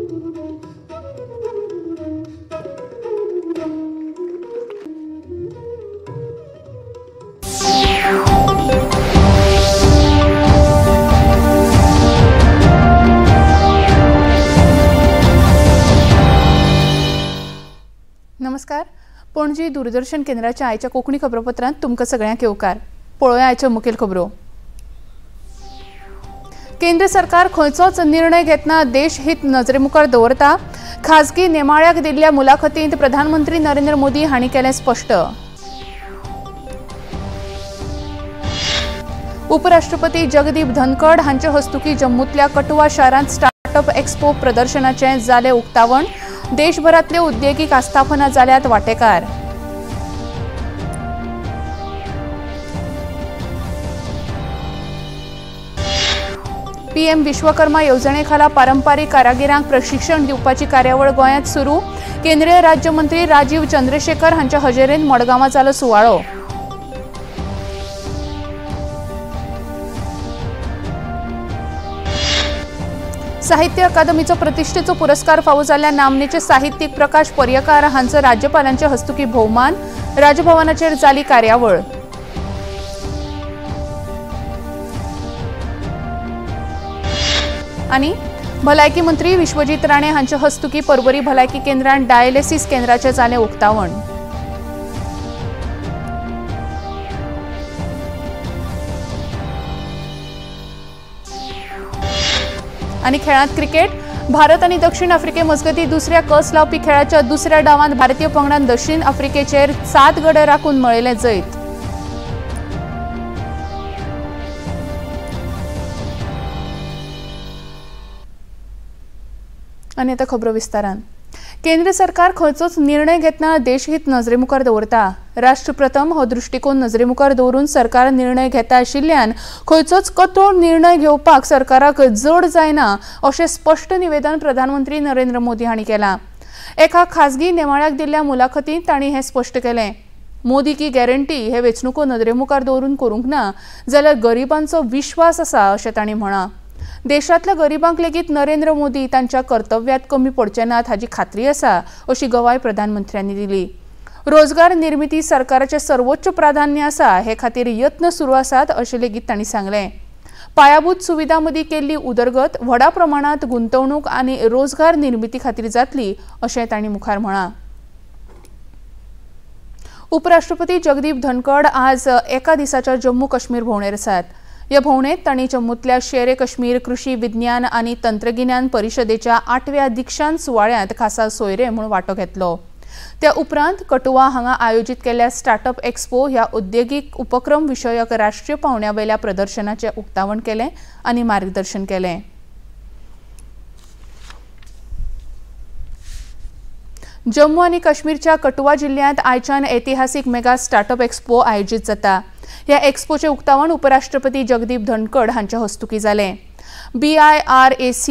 नमस्कार, पणजी दूरदर्शन केंद्राच्या आयच्या कोंकणी खबरापत्रांत तुमकां सगळ्यांक येवकार. पळोवया आयच्यो मुखेल खबरो. केंद्र सरकार खंयचोच निर्णय घेतना देशहित नजरेमुखार दवरता. खाजगी नेमाळ्याक दिल्ल्या मुलाखतींत प्रधानमंत्री नरेंद्र मोदी हांणी केलें स्पश्ट. उपराष्ट्रपती जगदीप धनखड हांचे हस्तुकी जम्मूतल्या कटुआ शारांत स्टार्टअप एक्सपो प्रदर्शनाचें जालें उक्तावण. देशभरातले उद्देगीक आस्थापना जाल्यात वाटेकार. पीएम विश्वकर्मा येवजणेखाला पारंपारिक कारागिरांक प्रशिक्षण दिवपाची कार्यावळ गोंयांत सुरू. केंद्रीय राज्यमंत्री राजीव चंद्रशेखर हांच्या हजेरेन मडगांवां जालो सुवाळो. साहित्य अकादमीचो प्रतिष्ठेचो पुरस्कार फावो जाल्ल्या नामनेचे साहित्यिक प्रकाश पर्यकार हांचो राज्यपालांचे हस्तुकी भोवमान. राजभवनाचेर जाली कार्यावळ. आनी भलायकी मंत्री विश्वजीत राणे हांचे हस्तुकी पर्वरी भलायकी केंद्रांत डायलिसिस केंद्राचें जालें उक्तावण. आनी खेळांत क्रिकेट. भारत आनी दक्षिण आफ्रिके मजगती दुसऱ्या कस लावपी खेळाच्या दुसऱ्या डावांत भारतीय पंगडान दक्षिण आफ्रिकेचेर 7 गडे राखून मेळयलें जैत. आनी आतां खबरो विस्तारान. केंद्र सरकार खंयचोच निर्णय घेतना देशहित नजरेमुखार दवरता. राष्ट्रप्रथम हो दृष्टिकोन नजरेमुखार दवरून सरकार निर्णय घेता आशिल्ल्यान खंयचोच कठोर निर्णय घेवपाक सरकाराक जड जायना अशें स्पश्ट निवेदन प्रधानमंत्री नरेंद्र मोदी हांणी केलां. एका खाजगी नेमाळ्याक दिल्ल्या मुलाखतींत तांणी हें स्पश्ट केलें. मोदी की गॅरंटी हे वेंचणुको नदरेमुखार दवरून करूंक ना जाल्यार गरिबांचो विश्वास आसा अशें तांणी म्हळां. देशांतल्या गरिबांक लेगीत नरेंद्र मोदी तांच्या कर्तव्यात कमी पडचे नात हाची खात्री आसा अशी गवाय प्रधानमंत्र्यांनी दिली. रोजगार निर्मिती सरकाराचें सर्वोच्च प्राधान्य आसा हे खातीर यत्न सुरू आसात अशें लेगीत तांणी सांगलें. पायाभूत सुविधा मदीं केल्ली उदरगत व्हडा प्रमाणांत गुंतवणूक आनी रोजगार निर्मिती खातीर जातली अशें तांणी मुखार म्हळां. उपराष्ट्रपती जगदीप धनखड आज एका दिसाच्या जम्मू काश्मीर भोंवडेर आसात. ह्या भोंवडेंत तांणी जम्मूतल्या शेर काश्मीर कृषी विज्ञान आनी तंत्रगिन्यान परिशदेच्या 8व्या दीक्षांत सुवाळ्यांत खासा सोयरे म्हूण वांटो घेतलो. त्या उपरांत कटुआ हांगा आयोजीत केल्ल्या स्टार्टअप एक्सपो ह्या उद्देगीक उपक्रम विशयक राष्ट्रीय पांवड्यावेल्या प्रदर्शनाचें उक्तावण केलें आनी मार्गदर्शन केलें. जम्मू आनी काश्मीरच्या कटुआ जिल्ल्यांत आयच्यान ऐतिहासीक मेगा स्टार्टअप एक्सपो आयोजीत जाता. ह्या एक्सपोचें उक्तावण उपराष्ट्रपती जगदीप धनखड हांच्या हस्तुकी जालें. BIRAC,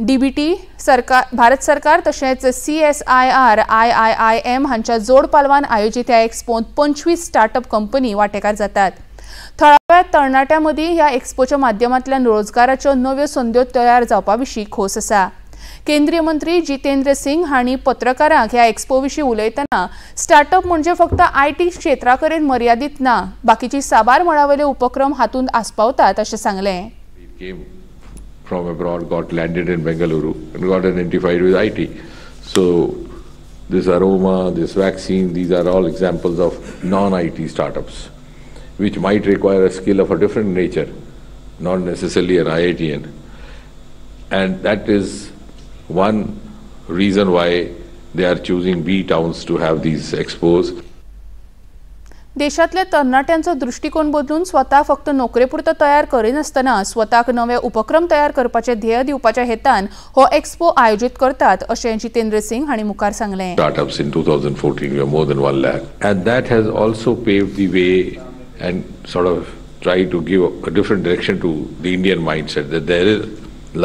DBT, सरकार, भारत सरकार तशेंच CSIR, IIIM हांच्या जोड पालवान आयोजीत ह्या एक्सपोंत 25 स्टार्टअप कंपनी वांटेकार जातात. थळाव्या तरणाट्यां मदीं ह्या एक्सपोच्या माध्यमांतल्यान रोजगाराच्यो नव्यो संद्यो तयार जावपा विशीं खोस आसा. केंद्रीय मंत्री जितेंद्र सिंग हांणी पत्रकारांक ह्या एक्सपो विशीं उलयतना स्टार्टअप म्हणजे फक्त IT क्षेत्रा कडेन मर्यादीत ना, बाकीची साबार मळावेले उपक्रम हातूंत आस्पावतात अशें सांगलें. From abroad, got landed in Bengaluru and got identified with IT. So this aroma, this vaccine, these are all examples of non-IT startups, which might require a skill of a different nature, not necessarily an IITian. And that is one reason why they are choosing B towns to have these expos. देशातल्या तरणाट्यांचो दृष्टिकोन बदलून स्वता फक्त नोकरेपुरतो तयार करिनासतना स्वताक नवे उपक्रम तयार करपाचे ध्येय दिवपाच्या हेतान हो एक्सपो आयोजीत करतात अशें जितेंद्र सिंग हांणी मुखार सांगलें. Startups in 2014 were more than 1 lakh, and that has also paved the way and sort of tried to give a different direction to the Indian mindset that there is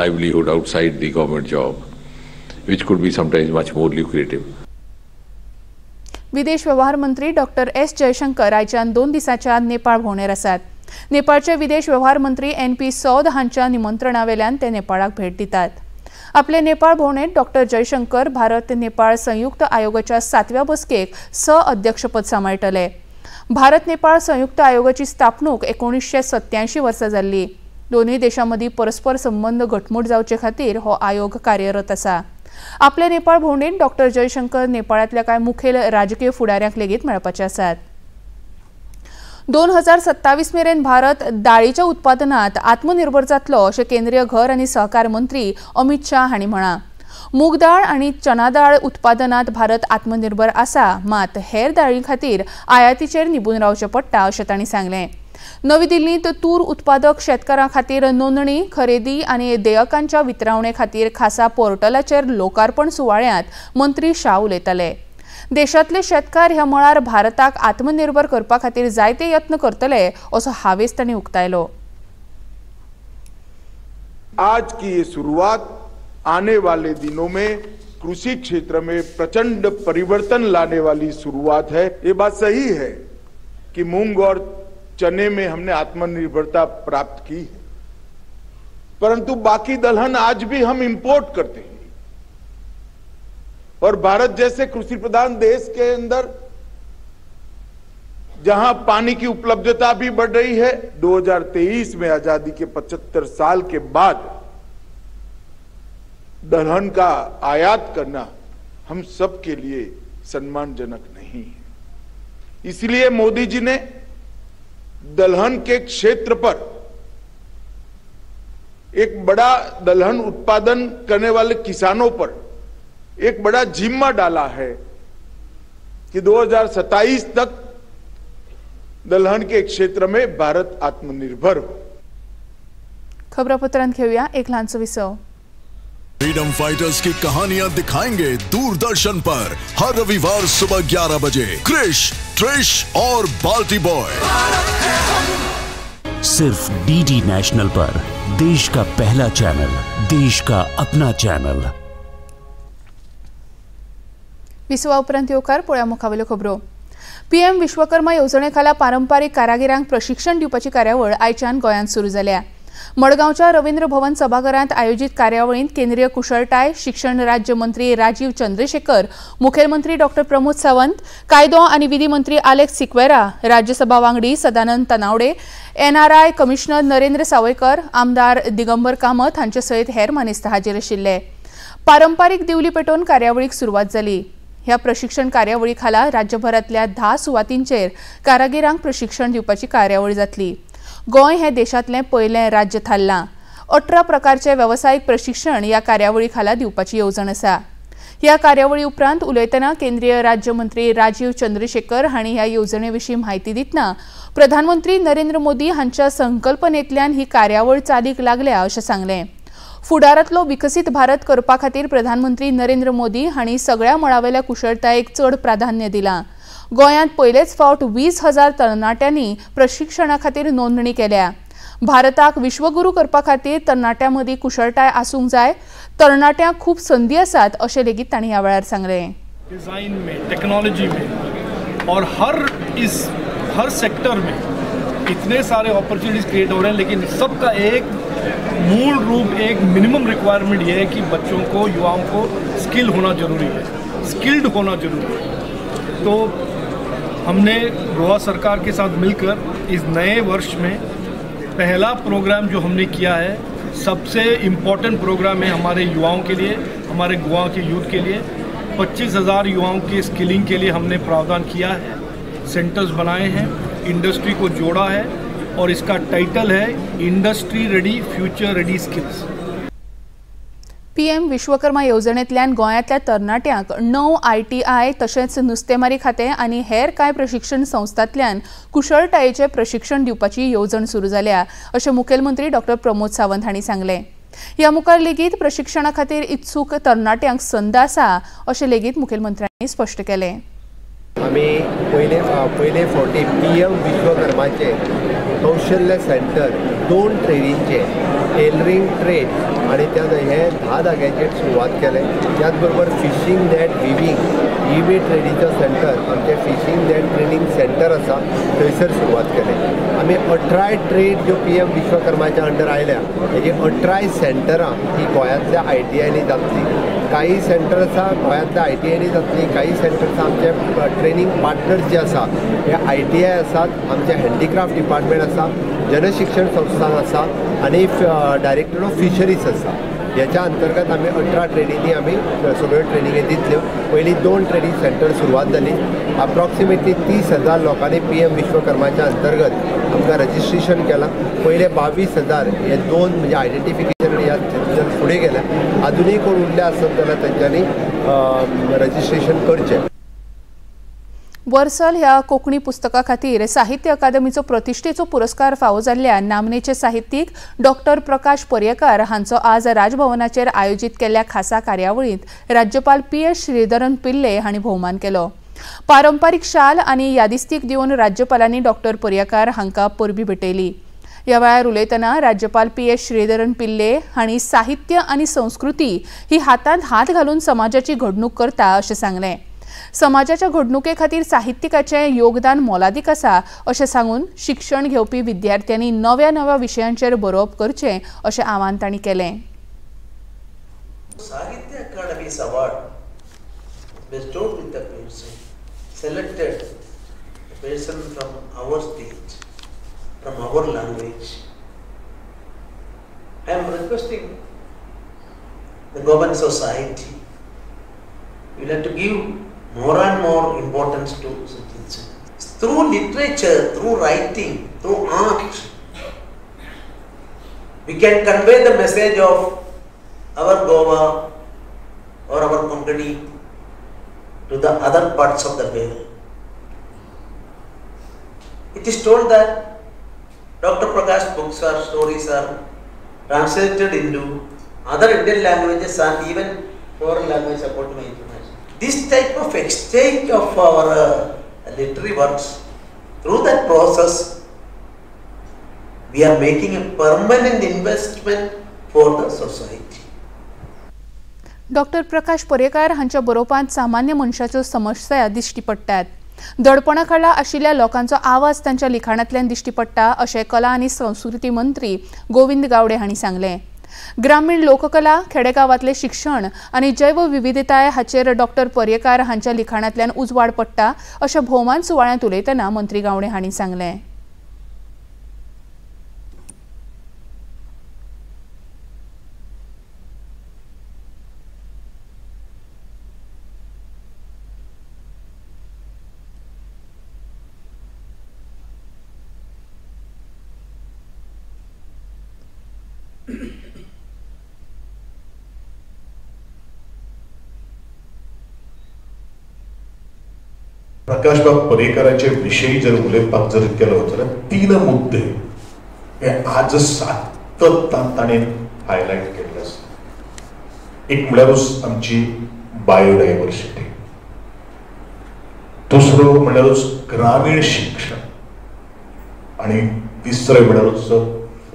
livelihood outside the government job, which could be sometimes much more lucrative. विदेश व्यवहार मंत्री doctor S Jaishankar आयच्यान 2 दिसांच्या नेपाळ भोंवडेर आसात. नेपाळचे विदेश व्यवहार मंत्री N P Saud हांच्या निमंत्रणावेल्यान ते नेपाळाक भेट दितात. आपले नेपाळ भोवणेत डॉक्टर जयशंकर भारत नेपाळ संयुक्त आयोगाच्या 7व्या बसकेक सह अध्यक्षपद सांबाळटले. भारत नेपाळ संयुक्त आयोगाची स्थापणूक 1987 वर्सा जाल्ली. दोनूय देशां मदीं परस्पर संबंद घटमूट जावचे खातीर हो आयोग कार्यरत आसा. आपले नेपाळ भोवणेत डॉक्टर जयशंकर नेपाळांतल्या कांय मुखेल राजकीय फुडाऱ्यांक लेगीत मेळपाचे आसात. 2027 मेरेन भारत दाळीच्या उत्पादनात आत्मनिर्भर जातलो अशें केंद्रीय घर आनी सहकार मंत्री अमित शाह हांणी म्हळां. मूग दाळ आनी चना दाळ उत्पादनात भारत आत्मनिर्भर आसा, मात हेर दाळीं खातीर आयातीचेर निबून रावचें पडटा अशें तांणी सांगलें. नवी दिल्लींत तूर उत्पादक शेतकारां खातीर नोंदणी, खरेदी आनी देयकांच्या वितरावणे खातीर खासा पोर्टलाचेर लोकार्पण सुवाळ्यांत मंत्री शाह उलयताले. देशांतले शेतकार ह्या मळार भारताक आत्मनिर्भर करपा खातीर जायते यत्न करतले असो हावेस तांणी उक्तायलो. आज की ये शुरुआत आने वाले दिनों में कृषि क्षेत्र में प्रचंड परिवर्तन लाने वाली शुरुआत है. ये बात सही है कि मूंग और चने में हमने आत्मनिर्भरता प्राप्त की है, परंतु बाकी दलहन आज भी हम इंपोर्ट करते हैं और भारत जैसे कृषि प्रधान देश के अंदर जहां पानी की उपलब्धता भी बढ़ रही है, 2023 में आजादी के 75 साल के बाद दलहन का आयात करना हम सब के लिए सम्मानजनक नहीं है. इसलिए मोदी जी ने दलहन के क्षेत्र पर एक बड़ा दलहन उत्पादन करने वाले किसानों पर एक बड़ा जिम्मा डाला है कि 2027 तक दलहन के क्षेत्र में भारत आत्मनिर्भर हो. खबरापत्रांत घेऊया एक लहानसो विसव. फ्रीडम फाइटर्स की कहानियां दिखाएंगे दूरदर्शन पर हर रविवार सुबह 11 बजे. क्रिश, ट्रिश और बाल्टी बॉय सिर्फ डीडी नेशनल पर, देश का पहला चैनल, देश का अपना चैनल. विसवा उपरांत येवकार पळया मुखावेल्यो खबरो. पीएम विश्वकर्मा येवजणे खाला पारंपारीक कारागिरांक प्रशिक्षण दिवपाची कार्यावळ आयच्यान गोंयांत सुरू जाल्या. मडगांवच्या रवींद्र भवन सभाघरांत आयोजीत कार्यावळींत केंद्रीय कुशळटाय शिक्षण राज्य मंत्री राजीव चंद्रशेखर, मुखेलमंत्री डॉक्टर प्रमोद सावंत, कायदो आनी विधी मंत्री आलेक्स सिक्वेरा, राज्यसभा वांगडी सदानंद तनावडे, एनआरआय कमिशनर नरेंद्र सावयकर, आमदार दिगंबर कामत हांचे सयत हेर मानेस्त हाजीर आशिल्ले. पारंपारीक दिवली पेटोवन कार्यावळीक सुरवात जाली. ह्या प्रशिक्षण कार्यावळी खाला राज्यभरांतल्या 10 सुवातींचेर कारागिरांक प्रशिक्षण दिवपाची कार्यावळ जातली. गोंय हे देशांतलें पयलें राज्य थारलां. 18 प्रकारचे वेवसायीक प्रशिक्षण ह्या कार्यावळी खाला दिवपाची येवजण आसा. ह्या कार्यावळी उपरांत उलयतना केंद्रीय राज्यमंत्री राजीव चंद्रशेखर हांणी ह्या येवजणे विशीं म्हायती दितना प्रधानमंत्री नरेंद्र मोदी हांच्या संकल्पनेंतल्यान ही कार्यावळ चालीक लागल्या अशें सांगलें. फुडारांतलो विकसीत भारत करपा खातीर प्रधानमंत्री नरेंद्र मोदी हांणी सगळ्या मळावेल्या कुशळटायेक चड प्राधान्य दिलां. गोंयांत पयलेच फावट 20,000 तरणाट्यांनी प्रशिक्षणा खातीर नोंदणी केल्या. भारताक विश्वगुरू करपा खातीर तरणाट्यां मदीं कुशळटाय आसूंक जाय. तरणाट्यांक खूब संदी आसात अशें लेगीत तांणी ह्या वेळार सांगलें. डिजाइन में, टेक्नोलॉजी में और हर सेक्टर में इतने सारे अपॉर्चुनिटीज क्रिएट हो रहे हैं, लेकिन सबका एक मूल रूप, एक मिनिमम रिक्वायरमेंट ये है कि बच्चों को, युवाओं को स्किल होना ज़रूरी है, स्किल्ड होना ज़रूरी है. तो हमने गोवा सरकार के साथ मिलकर इस नए वर्ष में पहला प्रोग्राम जो हमने किया है, सबसे इम्पोर्टेंट प्रोग्राम है हमारे युवाओं के लिए, हमारे गोवा के यूथ के लिए. 25,000 युवाओं के स्किलिंग के लिए हमने प्रावधान किया है, सेंटर्स बनाए हैं, इंडस्ट्री को जोड़ा है और इसका टाइटल है industry ready future ready skills. PM Vishwakarma येवजणेंतल्यान गोंयांतल्या तरणाट्यांक 9 ITI तशेंच नुस्तेमारी खातें आनी हेर कांय प्रशिक्षण संस्थांतल्यान कुशळटायेचें प्रशिक्षण दिवपाची येवजण सुरू जाल्या अशें मुखेलमंत्री डॉक्टर प्रमोद सावंत हांणी सांगलें. ह्या मुखार लेगीत प्रशिक्षणा खातीर इत्सूक तरणाट्यांक संद आसा अशें लेगीत मुखेलमंत्र्यांनी स्पश्ट केलें. आमी पयले फावटी पीएम विश्वकर्माचे कौशल्य सेंटर 2 ट्रेडींचे टेलरिंग ट्रेड आनी त्या हे 10 जाग्यांचेर सुरवात केले. त्याच बरोबर फिशींग नॅट विवींग ही बी ट्रेडीचो सेंटर आमचें फिशींग नॅट ट्रेनींग सेंटर आसा थंयसर सुरवात केले. आमी 18 ट्रेड ज्यो PM विश्वकर्माच्या अंडर आयल्या हेजी 18 सेंटरां ही गोंयांतल्या ITIनी जातली. काही सेंटर आसा गोंयांतल्या ITIनी जातली, काही सेंटर्स आमचे ट्रेनींग पार्टनर्स जे आसा हे ITI आसात, आमचे हँडीक्राफ्ट डिपार्टमेंट आसा, जनशिक्षण संस्थान आसा आनी डायरेक्टर ऑफ फिशरीज आसा. ह्याच्या अंतर्गत आमी 18 ट्रेनींनी आमी सगळ्यो ट्रेनिंगे दितल्यो. पयलीं 2 ट्रेनींग सेंटर सुरवात जाली. अप्रॉक्सिमेटली 30,000 लोकांनी PM विश्वकर्माच्या अंतर्गत आमकां रजिस्ट्रेशन केलां. पयले 22,000 हे 2 म्हणजे आयडेंटिफिकेशन ह्या फुडें गेल्या. आजुनूय कोण उरले आसत जाल्यार तेंच्यांनी रजिस्ट्रेशन करचें. वर्सल ह्या कोंकणी पुस्तका खातीर साहित्य अकादमीचो प्रतिष्ठेचो पुरस्कार फावो जाल्ल्या नामनेचे साहित्यीक डॉक्टर प्रकाश पर्येकार हांचो आज राजभवनाचेर आयोजीत केल्ल्या खासा कार्यावळींत राज्यपाल PS Sreedharan Pillai हांणी भोवमान केलो. पारंपारीक शाल आनी यादिस्तीक दिवन राज्यपालांनी डॉक्टर पर्येकार हांकां परबी भेटयली. ह्या वेळार उलयतना राज्यपाल PS Sreedharan Pillai हांणी साहित्य आनी संस्कृती ही हातांत हात घालून समाजाची घडणूक करता अशें सांगलें. समाजाच्या घडणुके खातीर साहित्यिकाचें योगदान मोलादीक आसा अशें सांगून शिक्षण घेवपी विद्यार्थ्यांनी नव्या नव्या विशयांचेर बरोवप करचें अशें आवाहन तांणी केलें. Sahitya Akademi's award bestowed with the person, selected a person from our state, from our language. I am requesting the Goan society, you have to give more and more importance to citizenship. Through literature, through writing, through art, we can convey the message of our Goa or our Konkani to the other parts of the world. It is told that Dr. Prakash books or stories are translated into other Indian languages and even foreign languages according to my information. This type of exchange of our literary works, through that process, we are making a permanent investment for the society. Doctor Prakash Paryekar हांच्या बरोवपांत सामान्य मनशाच्यो समस्या दिश्टी पडटात. दडपणा खाला आशिल्ल्या लोकांचो आवाज तांच्या लिखाणांतल्यान दिश्टी पडटा अशें कला आनी संस्कृती मंत्री गोविंद गावडे हांणी सांगलें. ग्रामीण लोककला, खेडेगांवांतलें शिक्षण आनी जैवविविधताय हाचेर डॉक्टर पर्येकार हांच्या लिखाणांतल्यान उजवाड पडटा अशें भोवमान सुवाळ्यांत उलयतना मंत्री गावडे हांणी सांगलें. प्रकाशबाब पर्येकाराचे विशयी जर उलोवपाक जर केलो जाल्यार 3 मुद्दे हे आज सातत्यान ताणें हायलायट केल्ले आसा. एक म्हळ्यारूच आमची बायोडायवर्सिटी, दुसरो म्हळ्यारूच ग्रामीण शिक्षण आनी तिसरें म्हळ्यारूच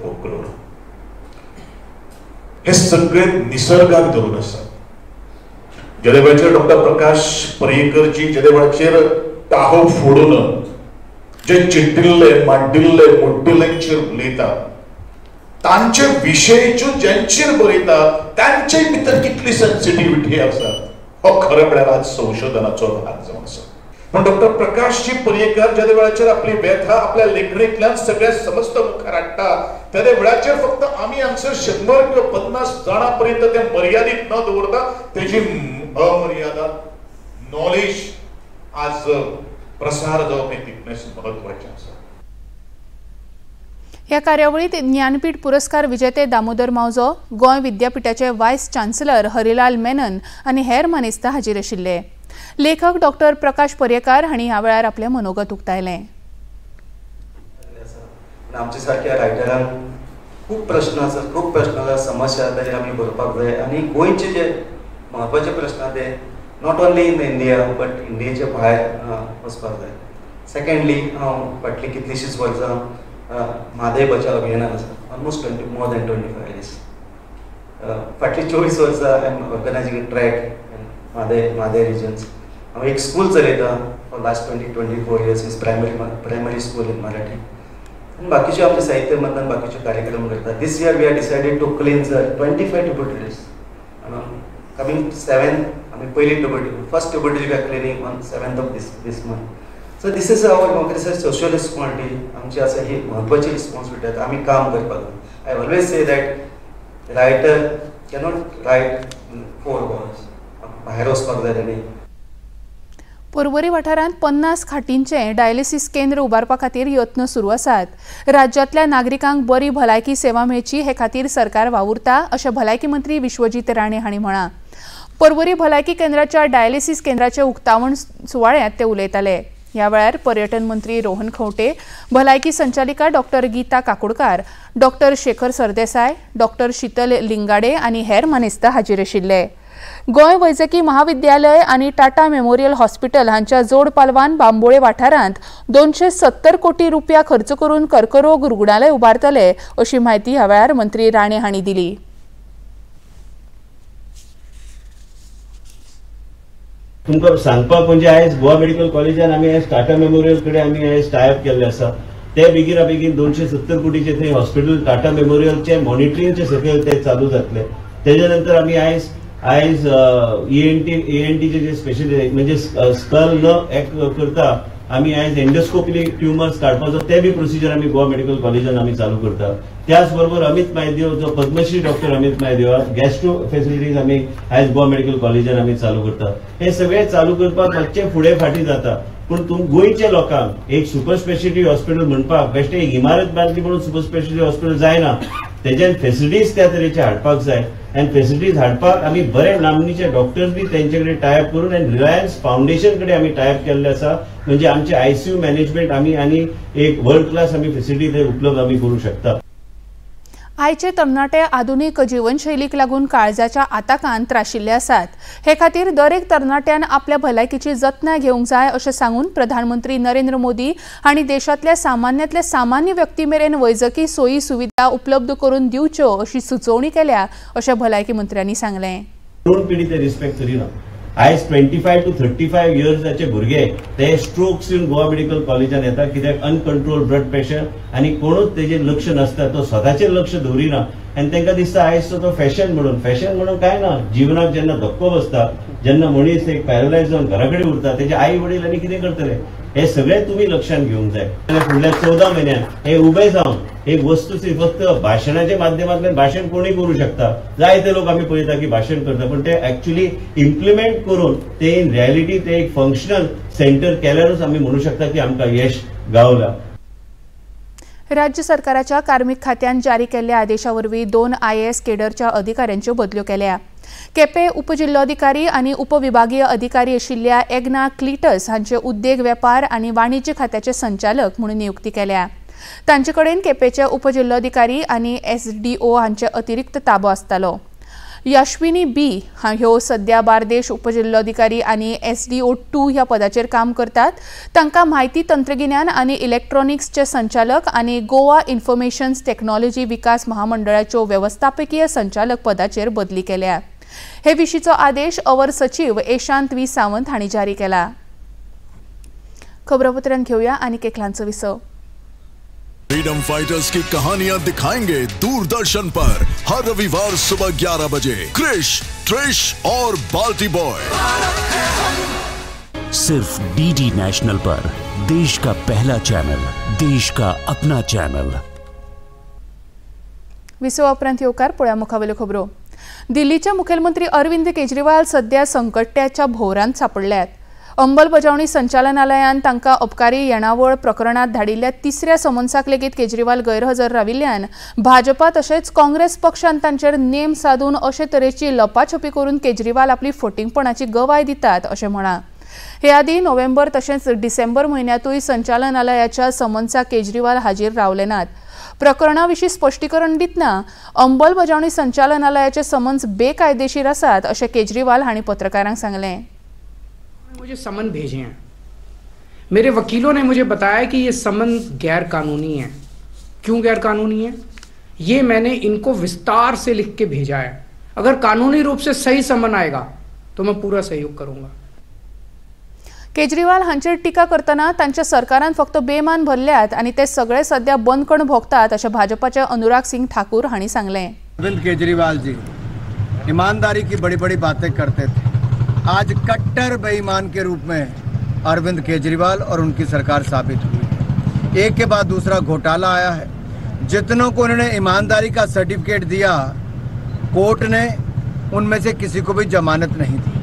फोकलोर. हे सगळे निसर्गाक धरून आसा. जेदे वेळाचेर डॉक्टर प्रकाश पर्येकरजी जेदे वेळाचेर टाहो फोडून जे चिड्डिल्ले माड्डिल्ले मोड्डिल्ल्यांचेर उलयता, तांचे विशयच्यो ज्यांचेर बरयता तांचे भितर कितली सेन्सिटिविटी आसा हो खरें म्हळ्यार आज संशोधनाचो भाग जावन आसा. पूण डॉक्टर प्रकाशजी पर्येकर जेदे वेळाचेर आपली व्यथा आपल्या लेखणींतल्यान सगळ्या समस्त मुखार हाडटा तेदे वेळाचेर फक्त आमी हांगसर 100 किंवा 50 जाणां पर्यंत ते मर्यादीत न दवरता तेजी अमर्यादा नॉलेज आज प्रसार जावप हें तितलेंच म्हत्वाचें आसा. ह्या कार्यावळींत ज्ञानपीठ पुरस्कार विजेते दामोदर मावजो, गोंय विद्यापीठाचे व्हायस चान्सलर हरिलाल मेनन आनी हेर मानेस्त हाजीर आशिल्ले. लेखक डॉक्टर प्रकाश पर्येकार हांणी ह्या वेळार आपलें मनोगत उक्तायलें. आमच्या सारक्या रायटरांक खूब प्रश्न आसात, खूब प्रश्न आसा, समस्या आसा ताचेर आमी बरोवपाक जाय आनी गोंयचे जे म्हत्वाचे प्रश्न आसा ते not only in India but इंडियेच्या भायर वचपाक जाय. सेकेंडली, हांव फाटलीं कितलींशींच वर्सां म्हादय बचाव अभियानान आसा, ऑलमोस्ट मोर दॅन 25 years. फाटलीं 24 वर्सां I am organizing a trek in Mhadei regions. हांव एक स्कूल चलयता for last 24 years is primary school in Marathi. आनी बाकीच्यो आमच्या साहित्य मंथन बाकीच्यो कार्यक्रम करता. This year we are decided to cleanse 25 tributaries. Coming 7 आमी पयली tributary, first tributary we are cleaning on 7th of this month. So this is our Congress social responsibility. आमची आसा ही म्हत्वाची रिस्पॉन्सिबिलिटी आसा, आमी काम करपाक. I always say that writer cannot write in 4 walls, भायर वचपाक जाय तेणी. पर्वरी वाठारांत 50 खाटींचें डायलिसीस केंद्र उबारपा खातीर यत्न सुरू आसात. राज्यांतल्या नागरिकांक बरी भलायकी सेवा मेळची हे खातीर सरकार वावुरता अशें भलायकी मंत्री विश्वजीत राणे हांणी म्हळां. पर्वरी भलायकी केंद्राच्या डायलिसीस केंद्राचे उक्तावण सुवाळ्यांत ते उलयताले. ह्या वेळार पर्यटन मंत्री रोहन खंवटे, भलायकी संचालिका doctor Geeta Kakodkar, doctor Shekhar Sardesai, doctor Sheetal Lingade आनी हेर मानेस्त हाजीर आशिल्ले. गोंय वैजकी महाविद्यालय आनी टाटा मेमोरियल हॉस्पिटल हांच्या जोड पालवान बांबोळे वाठारांत 270 कोटी रुपया खर्च करून कर्करोग रुग्णालय उबारतले अशी म्हायती ह्या वेळार मंत्री राणे हांणी दिली. तुमकां सांगपाक म्हणजे आयज गोवा मेडिकल कॉलेजान आमी आयज टाटा मेमोरियल कडेन आमी आयज टायअप केल्ले आसा. ते बेगिना बेगीन 270 कोटीचे थंय हॉस्पिटल टाटा मेमोरियलचे मॉनिटरिंगचे सकयल ते चालू जातले. तेच्या नंतर आमी आयज आयज ईएनटीचे जे स्पेशलिस्ट म्हणजे स्कल न एक करता आमी आयज एंडोस्कोपी ट्युमर्स काडपाचो ते बी प्रोसिजर आमी गोवा मेडिकल कॉलेजान आमी चालू करता. त्याच बरोबर अमित मायदेव जो Padmashri doctor Amit Mayadev gastro facilities आमी आयज गोवा मेडिकल कॉलेजान आमी चालू करता. हे सगळे चालू करपाक मातशें फुडें फाटीं जाता, पूण गोंयच्या लोकांक एक सुपर स्पेशालिटी हॉस्पिटल म्हणपाक बेश्टें एक इमारत बांदली म्हणून सुपर स्पेशालिटी हॉस्पिटल जायना, तेज्यान फेसिलिटीज त्या तरेचे हाडपाक जाय. आनी फेसिलिटीज हाडपाक आमी बरे नामनेचे डॉक्टर्स बी तेंचे कडेन टायअप करून आनी रिलायन्स फावंडेशन कडेन आमी टायअप केल्ले आसा. म्हणजे आमचे आयसीयू मॅनेजमेंट आमी आनी एक वर्ल्ड क्लास आमी फेसिलिटी थंय उपलब्ध आमी करूं शकता. आयचे तरणाटे आधुनीक जीवनशैलीक लागून काळजाच्या आताकान त्राशिल्ले आसात. हे खातीर दरेक तरणाट्यान आपल्या भलायकीची जतनाय घेवंक जाय अशें सांगून प्रधानमंत्री नरेंद्र मोदी हांणी देशांतल्या सामान्यांतल्या सामान्य व्यक्ती मेरेन वैजकी सोयी सुविधा उपलब्ध करून दिवच्यो अशी सुचोवणी केल्या अशें भलायकी मंत्र्यांनी सांगलें. तरुण पिढी ते रिस्पेक्ट करिना. आयज 25 to 35 इयर्साचे भुरगे ते स्ट्रोक्स येवन गोवा मेडिकल कॉलेजान येता, कित्याक अनकंट्रोल ब्लड प्रेशर आनी कोणूच तेजेर लक्ष नासता, तो स्वताचेर लक्ष दवरिना आनी तांकां दिसता आयज तो फॅशन म्हणून. फॅशन म्हणून काय ना, जिवनाक जेन्ना धक्को बसता, जेन्ना मनीस एक पॅरलायज जावन घरा कडेन उरता, तेजे आई वडील आनी कितें करतले हे सगळे तुमी लक्षांत घेवंक जाय. फुडल्या 14 म्हयन्यान हे उबे जावन एक वस्तू फक्त भाशणाच्या माध्यमांतल्यान भाशण कोणूय करूं शकता, जायते लोक आमी पळयता की भाशण करता, पण ते एक्चुअली इम्प्लिमेंट करून ते इन रियलिटी ते एक फंक्शनल सेंटर केल्यारूच आमी म्हणू शकता की आमकां यश गावला. राज्य सरकाराच्या कार्मिक खात्यान जारी केल्ल्या आदेशा वरवीं 2 IAS केडरच्या अधिकाऱ्यांच्यो बदल्यो केल्या. केपें उपजिल्लोधिकारी आनी उपविभागीय अधिकारी आशिल्ल्या एग्ना क्लिटस हांचे उद्देग वेपार आनी वाणिज्य खात्याचे संचालक म्हणून नियुक्ती केल्या. तांचे कडेन केपेंचे उपजिल्लोधिकारी आनी SDO हांचे अतिरिक्त ताबो आसतालो. यश्विनी बी ह्यो सध्या बार्देश उपजिल्लोधिकारी आनी SDO 2 ह्या पदाचेर काम करतात. तांकां म्हायती तंत्रगिन्यान आनी इलेक्ट्रॉनिक्सचे संचालक आनी गोवा इन्फॉर्मेशन टेक्नॉलॉजी विकास महामंडळाच्यो वेवस्थापकीय संचालक पदाचेर बदली केल्या. हे विशींचो आदेश अवर सचीव एशांत वी सावंत हांणी जारी केला. खबरापत्रांत घेवया आनीक एक ल्हानसो विसव. फ्रीडम फाइटर्स की कहानियां दिखाएंगे दूरदर्शन पर हर रविवार सुबह 11 बजे. क्रिश, ट्रिश और बाल्टी बॉय सिर्फ DD national पर, देश का पहला चैनल, देश का अपना चैनल. विसवा उपरांत येवकार पळया मुखावेल्यो खबरो. दिल्लीचे मुखेलमंत्री अरविंद केजरीवाल सध्या संकट्याच्या भोवरांत सापडल्यात. अंमलबजावणी संचालनालयान तांकां अबकारी येणावळ प्रकरणात धाडिल्ल्या तिसऱ्या समन्साक लेगीत केजरीवाल गैरहजर राविल्ल्यान भाजपा तशेंच काँग्रेस पक्षान तांचेर नेम सादून अशे तरेची लपाछपी करून केजरीवाल आपली फटींगपणाची गवाय दितात अशें म्हळां. हे आदीं नोव्हेंबर तशेंच डिसेंबर म्हयन्यांतूय संचालनालयाच्या समन्साक केजरीवाल हाजीर रावले नात. प्रकरणा विशीं स्पश्टीकरण दितना अंमलबजावणी संचालनालयाचे समन्स बेकायदेशीर आसात अशें केजरीवाल हांणी पत्रकारांक सांगलें. मुझे समन भेजे हैं, मेरे वकीलों ने मुझे बताया कि ये समन गैर कानूनी है. क्यों गैर कानूनी है ये मैंने इनको विस्तार से लिख के भेजा है. अगर कानूनी रूप से सही समन आएगा तो मैं पूरा सहयोग करूंगा। केजरीवाल हांचेर टीका करतना तांच्या सरकारान फक्त बेमान भरल्यात आनी ते सगळे सध्या बंदखण भोगतात अशें भाजपाचे अनुराग सिंग ठाकूर हांणी सांगलें। अरविंद केजरीवाल जी ईमानदारी की बड़ी बड़ी बातें करते थे, आज कट्टर बेईमान के रूप में अरविंद केजरीवाल और उनकी सरकार साबित हुई। एक के बाद दूसरा घोटाला आया है। जितनों को उन्होंने ईमानदारी का सर्टिफिकेट दिया, कोर्ट ने उनमें से किसी को भी जमानत नहीं दी।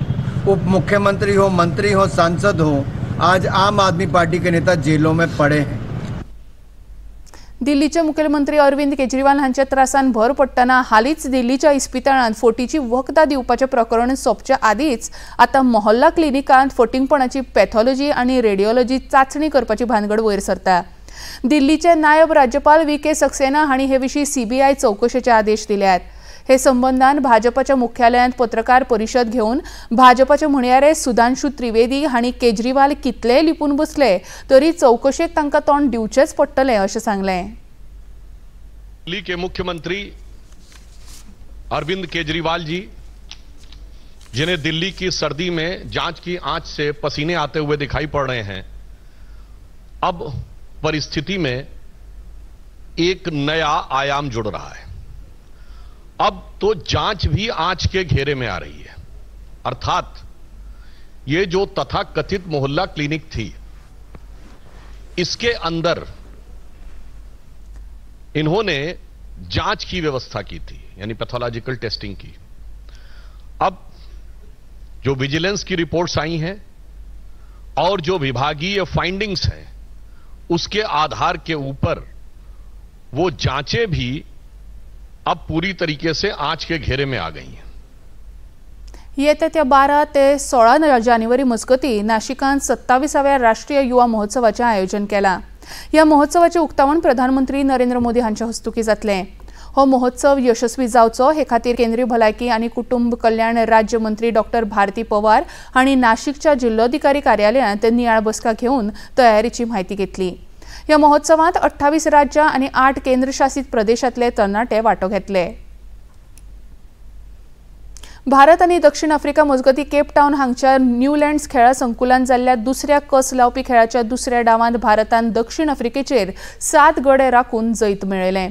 उप मुख्यमंत्री हो, मंत्री हो, सांसद हो, आज आम आदमी पार्टी के नेता जेलों में पड़े हैं। दिल्लीचे मुख्यमंत्री अरविंद केजरीवाल हांच्या त्रासान भर पडटना हालींच दिल्लीच्या इस्पितळांत फटीची वखदां दिवपाचें प्रकरण सोंपचे आदींच आतां मोहल्ला क्लिनिकांत फटींगपणाची पॅथॉलॉजी आनी रेडिओलॉजी चांचणी करपाची भानगड वयर सरता। दिल्लीचे नायब राज्यपाल व्ही के सक्सेना हांणी हे विशीं सीबीआय चवकशेचे आदेश दिल्यात। हे संबंदान भाजपाच्या मुख्यालयांत पत्रकार परिशद घेवन भाजपाचे म्हणयारे सुधांशु त्रिवेदी हांणी केजरीवाल कितलेय लिपून बसले तरी चवकशेक तांकां तोंड दिवचेंच पडटलें अशें सांगलें। दिल्ली के मुख्यमंत्री अरविंद केजरीवाल जी, जिन्हें दिल्ली की सर्दी में जांच की आंच से पसीने आते हुए दिखाई पड़ रहे हैं, अब परिस्थिति में एक नया आयाम जुड़ रहा है। अब तो जांच भी आंच के घेरे में आ रही है। अर्थात ये जो तथाकथित मोहल्ला क्लिनिक थी, इसके अंदर इन्होंने जांच की व्यवस्था की थी, यानी पैथोलॉजिकल टेस्टिंग की। अब जो विजिलेंस की रिपोर्ट्स आई हैं और जो विभागीय फाइंडिंग्स हैं, उसके आधार के ऊपर वो जांचें भी अब पूरी तरीके से आंच के घेरे में आ गई हैं। येत्या त्या 12 ते 16 जानेवारी मजगती नाशिकांत 27व्या राष्ट्रीय युवा महोत्सवाचें आयोजन केलां। ह्या महोत्सवाचें उक्तावण प्रधानमंत्री नरेंद्र मोदी हांच्या हस्तुकीं जातलें। हो महोत्सव यशस्वी जावचो हे खातीर केंद्रीय भलायकी आनी कुटुंब कल्याण राज्य मंत्री डॉक्टर भारती पवार हांणी नाशिकच्या जिल्लोधिकारी कार्यालयांत नियाळ बसका घेवन तयारीची म्हायती घेतली। ह्या महोत्सवांत 28 राज्यां आनी 8 केंद्रशासित प्रदेशांतले तरणाटे वांटो घेतले। भारत आनी दक्षिण आफ्रिका मजगती केप टावन हांगच्या न्यूलँड्स खेळा संकुलान जाल्ल्या दुसऱ्या कस लावपी खेळाच्या दुसऱ्या डावांत भारतान दक्षिण आफ्रिकेचेर 7 गडे राखून जैत मेळयलें।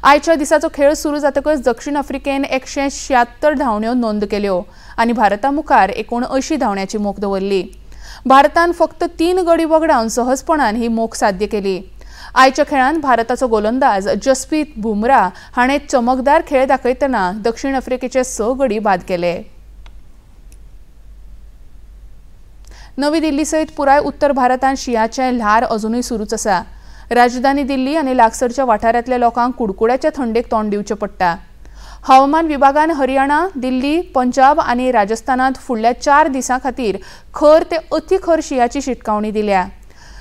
आयच्या दिसाचो खेळ सुरू जातकच दक्षिण आफ्रिकेन 176 धांवण्यो नोंद केल्यो आनी भारता मुखार 79 धांवण्याची मोख दवरली। भारतान फक्त 3 गडी वगडावन सहजपणान ही मोख साध्य केली। आयच्या खेळांत भारताचो गोलंदाज जसप्रीत बुमरा हाणें चमकदार खेळ दाखयतना दक्षिण आफ्रिकेचे 6 गडी बाद केले। नवी दिल्ली सयत पुराय उत्तर भारतांत शिंयाचें ल्हार अजुनूय सुरूच आसा। राजधानी दिल्ली आनी लागसरच्या वाठारांतल्या लोकांक कुडकुड्याच्या थंडेक तोंड दिवचें पडटा। हवामान विभागान हरियाणा, दिल्ली, पंजाब आनी राजस्थानांत फुडल्या 4 दिसां खातीर खर ते अति खर शिंयाची शिटकावणी दिल्या।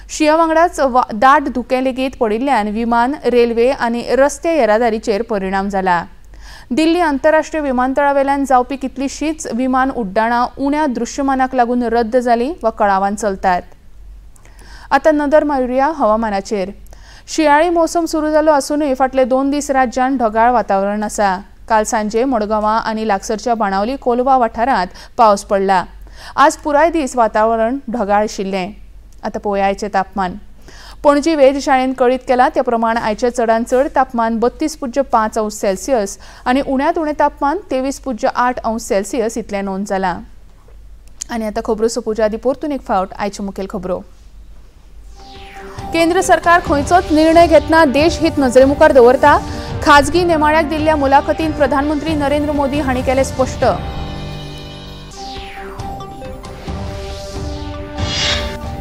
शिंया वांगडाच दाट धुकें लेगीत पडिल्ल्यान विमान, रेल्वे आनी रस्ते येरादारीचेर परिणाम जाला। दिल्ली आंतरराष्ट्रीय विमानतळावेल्यान जावपी कितलीशींच विमान उड्डाणां उण्या दृश्यमानाक लागून रद्द जालीं वा कळावान चलतात। आतां नदर मारुया हवामानाचेर। शिंयाळी मोसम सुरू जालो आसूनय फाटले 2 दीस राज्यांत ढगाळ वातावरण आसा। काल सांजे मडगांवां आनी लागसरच्या बाणावली कोलवा वाठारांत पावस पडला। आज पुराय दीस वातावरण ढगाळ आशिल्लें। आतां पळोवया आयचें तापमान। पणजी वेधशाळेन कळीत केलां त्या प्रमाण आयचें चडांत चड तापमान 32.5 अंश सेल्सियस आनी उण्यांत उणें तापमान 23.8 अंश सेल्सियस इतलें नोंद जालां। आनी आतां खबरो सोंपोवच्या आदीं परतून एक फावट आयच्यो मुखेल खबरो। केंद्र सरकार खंयचोच निर्णय घेतना देशहित नजरे मुखार दवरता, खाजगी नेमाळ्याक दिल्ल्या मुलाखतींत प्रधानमंत्री नरेंद्र मोदी हांणी केलें स्पश्ट।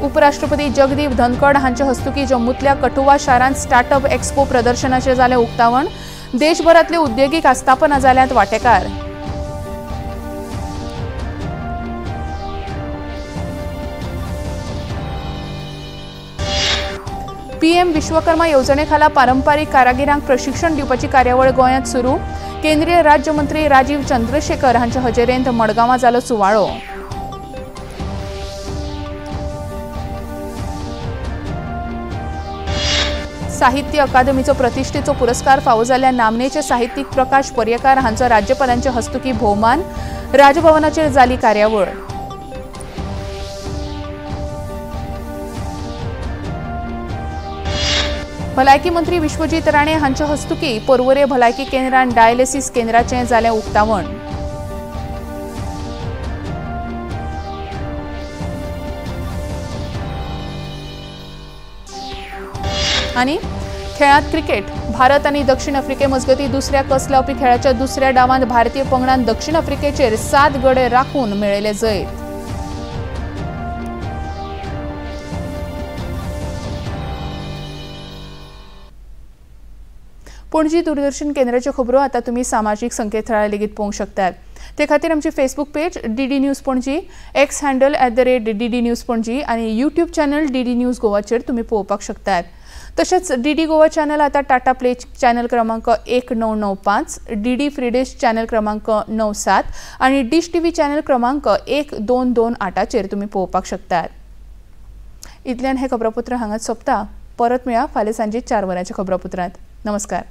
उपराष्ट्रपती जगदीप धनखड हांचे हस्तुकीं जम्मूतल्या कठुआ शारांत स्टार्टअप एक्सपो प्रदर्शनाचें जालें उक्तावण, देशभरांतले उद्देगीक आस्थापनां जाल्यांत वांटेकार। पीएम विश्वकर्मा येवजणे खाला पारंपारीक कारागिरांक प्रशिक्षण दिवपाची कार्यावळ गोंयांत सुरू, केंद्रीय राज्यमंत्री राजीव चंद्रशेखर हांचे हजेरेंत मडगांवां जालो सुवाळो। साहित्य अकादमीचो प्रतिष्ठेचो पुरस्कार फावो जाल्ल्या नामनेचे साहित्यीक प्रकाश पर्येकार हांचो राज्यपालांचे हस्तुकी भोवमान। राजभवनाचेर जाली कार्यावळ। भलायकी मंत्री विश्वजीत राणे हांचे हस्तुकी पर्वरे भलायकी केंद्रान डायलिसिस केंद्राचें जालें उक्तावण। आनी खेळांत क्रिकेट। भारत आनी दक्षिण आफ्रिके मजगती दुसऱ्या कस लावपी खेळाच्या दुसऱ्या डावांत भारतीय पंगडान दक्षिण आफ्रिकेचेर 7 गडे राखून मेळयले जैत। पणजी दूरदर्शन केंद्राच्यो खबरो आतां तुमी सामाजीक संकेतथळार लेगीत पळोवंक शकतात। ते खातीर आमची Facebook page DD news Panaji, X handle @DD news Panaji आनी यूट्यूब चॅनल DD news गोवाचेर तुमी पळोवपाक शकतात। तशेंच DD Goa channel आतां टाटा प्ले चॅनल क्रमांक 1995, DD free dish channel क्रमांक 97 आनी डिश टीव्ही चॅनल क्रमांक 1228चेर तुमी पळोवपाक शकतात। इतल्यान हें खबरापत्र हांगाच सोंपता। परत मेळया फाल्यां सांजे 4 वरांच्या खबरापत्रांत। नमस्कार।